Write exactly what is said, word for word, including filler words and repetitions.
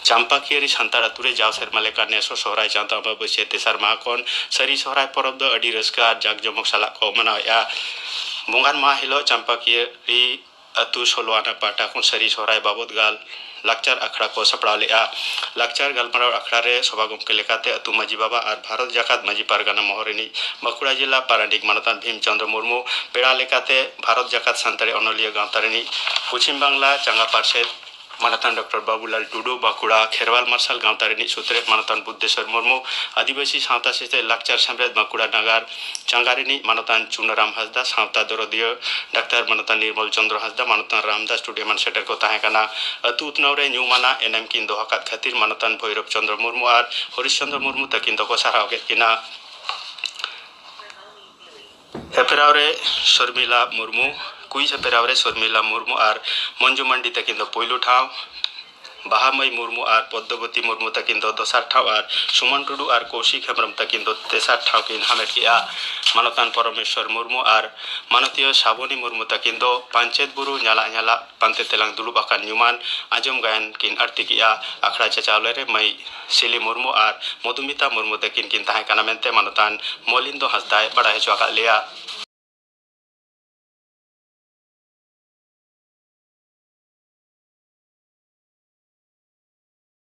ᱪᱟᱢᱯᱟᱠᱤᱭᱟᱹᱨᱤ ᱥᱟᱱᱛᱟᱲ ᱟᱹᱛᱩ ᱨᱮ ᱡᱟᱣ ᱥᱮᱨᱢᱟ ᱞᱮᱠᱟ ᱱᱮᱥ ᱦᱚᱸ ᱥᱚᱦᱨᱟᱭ ᱪᱟᱸᱫᱚ ᱟᱢᱵᱟᱵᱟᱹᱥᱭᱟᱹ ᱛᱮᱥᱟᱨ ᱢᱟᱦᱟ ᱠᱷᱚᱱ ᱥᱟᱹᱨᱤ ᱥᱚᱦᱨᱟᱭ ᱯᱚᱨᱚᱵᱽ ᱫᱚ ᱟᱹᱰᱤ ᱨᱟᱹᱥᱠᱟᱹ ᱟᱨ ᱡᱟᱠ ᱡᱚᱢᱚᱠ ᱥᱟᱞᱟᱜ ᱠᱚ ᱢᱟᱱᱟᱣᱮᱫᱼᱟ᱾ ᱵᱚᱸᱜᱟᱱ ᱢᱟᱦᱟ ᱦᱤᱞᱳᱜ ᱪᱟᱢᱯᱟᱠᱤᱭᱟᱹᱨᱤ ᱟᱹᱛᱩ ᱥᱳᱞᱳ ᱟᱱᱟ ᱯᱟᱦᱴᱟ ᱠᱷᱚᱱ ᱥᱟᱹᱨᱤ ᱥᱚᱦᱨᱟᱭ ᱵᱟᱵᱚᱫ ᱜᱟᱞ ᱞᱟᱠᱪᱟᱨ ᱟᱠᱷᱲᱟ ᱠᱚ ᱥᱟᱯᱲᱟᱣ ᱞᱮᱫᱼᱟ᱾ ᱞᱟᱠᱪᱟᱨ ᱜᱟᱞᱢᱟᱨᱟᱣ ᱟᱠᱷᱲᱟ ᱨᱮ ᱥᱚᱵᱷᱟ ᱜᱚᱢᱠᱮ ᱞᱮᱠᱟᱛᱮ ᱟᱹᱛᱩ ᱢᱟᱹᱡᱷᱤ ᱵᱟᱵᱟ ᱟᱨ ᱵᱷᱟᱨᱚᱛ ᱡᱟᱠᱟᱛ ᱢᱟᱹᱡᱷᱤ ᱯᱟᱨᱜᱟᱱᱟ ᱢᱚᱦᱚᱞ ᱨᱤᱱᱤᱡ ᱵᱟᱸᱠᱩᱲᱟ ᱡᱮᱞᱟ ᱯᱟᱨᱟᱱᱤᱠ ᱢᱟᱱᱚᱛᱟᱱ ᱵᱷᱤᱢ ᱪᱚᱸᱫᱽᱨᱚ ᱢᱩᱨᱢᱩ, ᱯᱮᱲᱟ ᱞᱮᱠᱟᱛᱮ ᱵᱷᱟᱨᱚᱛ ᱡᱟᱠᱟᱛ ᱥᱟᱱᱛᱟᱲᱤ ᱚᱱᱚᱞᱤᱭᱟᱹ ᱜᱟᱶᱛᱟ ᱨᱤᱱᱤᱡ ᱯᱚᱪᱷᱤᱢ ᱵᱟᱝᱞᱟ ᱪᱟᱸᱜᱟ ᱯᱟᱨᱥᱮᱛ ᱢᱟᱱᱚᱛᱟᱱ ᱰᱚᱠᱴᱚᱨ ᱵᱟᱵᱩᱞᱟᱞ ᱴᱩᱰᱩ, ᱵᱟᱸᱠᱩᱲᱟ ᱠᱷᱮᱨᱣᱟᱞ ᱢᱟᱨᱥᱟᱞ ᱜᱟᱶᱛᱟ ᱨᱤᱱᱤᱡ ᱥᱩᱛᱨᱮᱛ ᱢᱟᱱᱚᱛᱟᱱ ᱵᱩᱫᱽᱫᱷᱮᱥᱣᱚᱨ ᱢᱩᱨᱢᱩ, ᱟᱹᱫᱤᱵᱟᱹᱥᱤ ᱥᱟᱶᱛᱟ ᱥᱮᱪᱮᱫ ᱞᱟᱠᱪᱟᱨ ᱥᱮᱢᱞᱮᱫ ᱵᱟᱸᱠᱩᱲᱟ ᱱᱟᱜᱟᱨ ᱪᱟᱸᱜᱟ ᱨᱤᱱᱤᱡ ᱢᱟᱱᱚᱛᱟᱱ ᱪᱩᱱᱟᱨᱟᱢ ᱦᱟᱸᱥᱫᱟ, ᱥᱟᱶᱛᱟ ᱫᱚᱨᱚᱫᱤᱭᱟᱹ ᱰᱟᱠᱛᱟᱨ ᱢᱟᱱᱚᱛᱟᱱ ᱱᱤᱨᱢᱚᱞ ᱪᱚᱸᱫᱽᱨᱚ ᱦᱟᱸᱥᱫᱟ, ᱢᱟᱱᱚᱛᱟᱱ ᱨᱟᱢᱫᱟᱥ ᱴᱩᱰᱩ ᱮᱢᱟᱱ ᱥᱮᱴᱮᱨ ᱠᱚ ᱛᱟᱦᱮᱸ ᱠᱟᱱᱟ᱾ ᱟᱹᱛᱩ ᱩᱛᱱᱟᱹᱣ ᱨᱮ ᱧᱩᱢᱟᱱᱟᱜ ᱮᱱᱮᱢ ᱠᱤᱱ ᱫᱚᱦᱚ ᱟᱠᱟᱫ ᱠᱷᱟᱹᱛᱤᱨ ᱢᱟᱱᱚᱛᱟᱱ ᱵᱷᱳᱭᱨᱚᱵ ᱪᱚᱸᱫᱽᱨᱚ ᱢᱩᱨᱢᱩ ᱟᱨ ᱦᱚᱨᱤᱥ ᱪᱚᱸᱫᱽᱨᱚ ᱢᱩᱨᱢᱩ ᱛᱟᱹᱠᱤᱱ ᱫᱚᱠᱚ ᱥᱟᱨᱦᱟᱣ ᱠᱮᱫ ᱠᱤᱱᱟ᱾ ᱦᱮᱯᱨᱟᱣ ᱨᱮ ᱥᱚᱨᱢᱤᱞᱟ ᱢᱩᱨᱢᱩ, ᱠᱩᱭᱤᱡ ᱦᱮᱯᱨᱟᱣ ᱨᱮ ᱥᱚᱨᱢᱤᱞᱟ ᱢᱩᱨᱢᱩ ᱟᱨ ᱢᱚᱧᱡᱩ ᱢᱟᱱᱰᱤ ᱛᱟᱹᱠᱤᱱ ᱫᱚ ᱯᱩᱭᱞᱩ ᱴᱷᱟᱶ, ᱵᱟᱦᱟ ᱢᱟᱹᱭ ᱢᱩᱨᱢᱩ ᱟᱨ ᱯᱚᱫᱽᱫᱚᱵᱚᱛᱤ ᱢᱩᱨᱢᱩ ᱛᱟᱹᱠᱤᱱ ᱫᱚ ᱫᱚᱥᱟᱨ ᱴᱷᱟᱶ ᱟᱨ ᱥᱩᱢᱚᱱ ᱴᱩᱰᱩ ᱟᱨ ᱠᱳᱣᱥᱤᱠ ᱦᱮᱢᱵᱨᱚᱢ ᱛᱟᱹᱠᱤᱱ ᱫᱚ ᱛᱮᱥᱟᱨ ᱴᱷᱟᱶ ᱠᱤᱱ ᱦᱟᱢᱮᱴ ᱠᱮᱫᱼᱟ᱾ ᱢᱟᱱᱚᱛᱟᱱ ᱯᱚᱨᱚᱢᱮᱥᱣᱚᱨ ᱢᱩᱨᱢᱩ ᱟᱨ ᱢᱟᱱᱚᱛᱤᱭᱟᱹ ᱥᱟᱵᱚᱱᱤ ᱢᱩᱨᱢᱩ ᱛᱟᱹᱠᱤᱱ ᱫᱚ ᱯᱟᱧᱪᱮᱛ ᱵᱩᱨᱩ ᱧᱟᱞᱟᱜ ᱧᱟᱞᱟᱜ ᱯᱟᱱᱛᱮ ᱛᱮᱞᱟᱝ ᱫᱩᱲᱩᱵ ᱟᱠᱟᱱ ᱧᱩᱢᱟᱱ ᱟᱸᱡᱚᱢ ᱜᱟᱭᱟᱱ ᱠᱤᱱ ᱟᱹᱲᱛᱤ ᱠᱮᱫᱼᱟ᱾ ᱟᱠᱷᱲᱟ ᱪᱟᱪᱟᱣᱞᱮ ᱨᱮ ᱢᱟᱹᱭ ᱥᱤᱞᱤ ᱢᱩᱨᱢᱩ ᱟᱨ ᱢᱚᱫᱷᱩᱢᱤᱛᱟ ᱢᱩᱨᱢᱩ ᱛᱟᱹᱠᱤᱱ ᱠᱤᱱ ᱛᱟᱦᱮᱸ ᱠᱟᱱᱟ ᱢᱮᱱᱛᱮ ᱢᱟᱱᱚᱛᱟᱱ ᱢᱚᱞᱤᱱᱫᱚ ᱦᱟᱸᱥᱫᱟᱭ ᱵᱟᱲᱟᱭ ᱦᱚᱪᱚ ᱟᱠᱟᱫ ᱞᱮᱭᱟ᱾